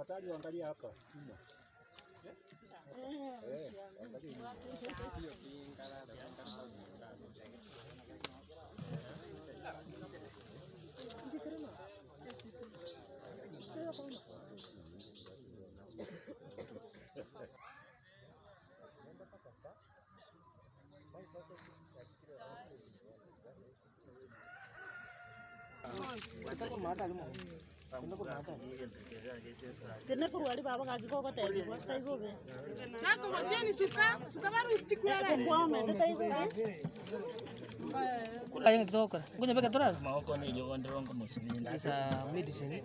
Tafadhali uangalie hapa nyuma. Angalia nyuma. It's a medicine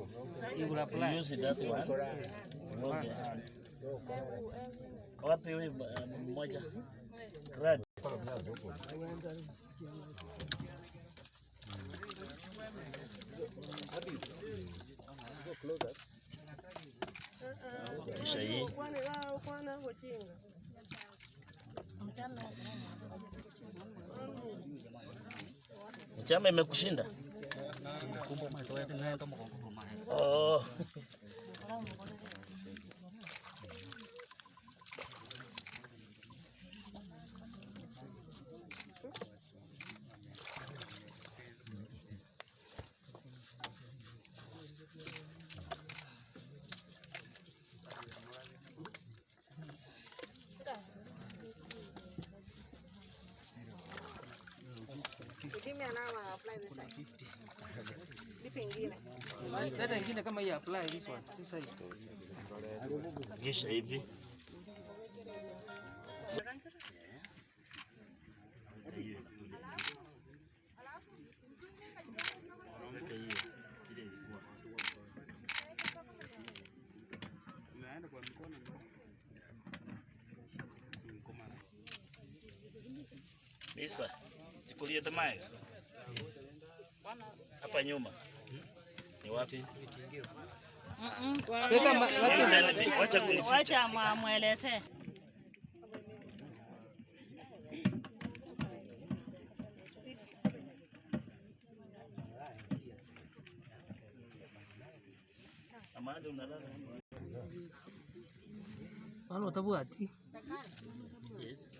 you will apply. Use that one. Okay. Wapi huyu mmoja? Grad. Kisha hii mchama imekushinda? Oh. Leta ingine kama hii, apply this one. This side. Kisha hivi. Lisa, chukulia tamaye. Hapa nyuma. Ni wapi? Wacha kunificha. Wacha mweleze. Amanda unalala. Wano utabwati. Yes.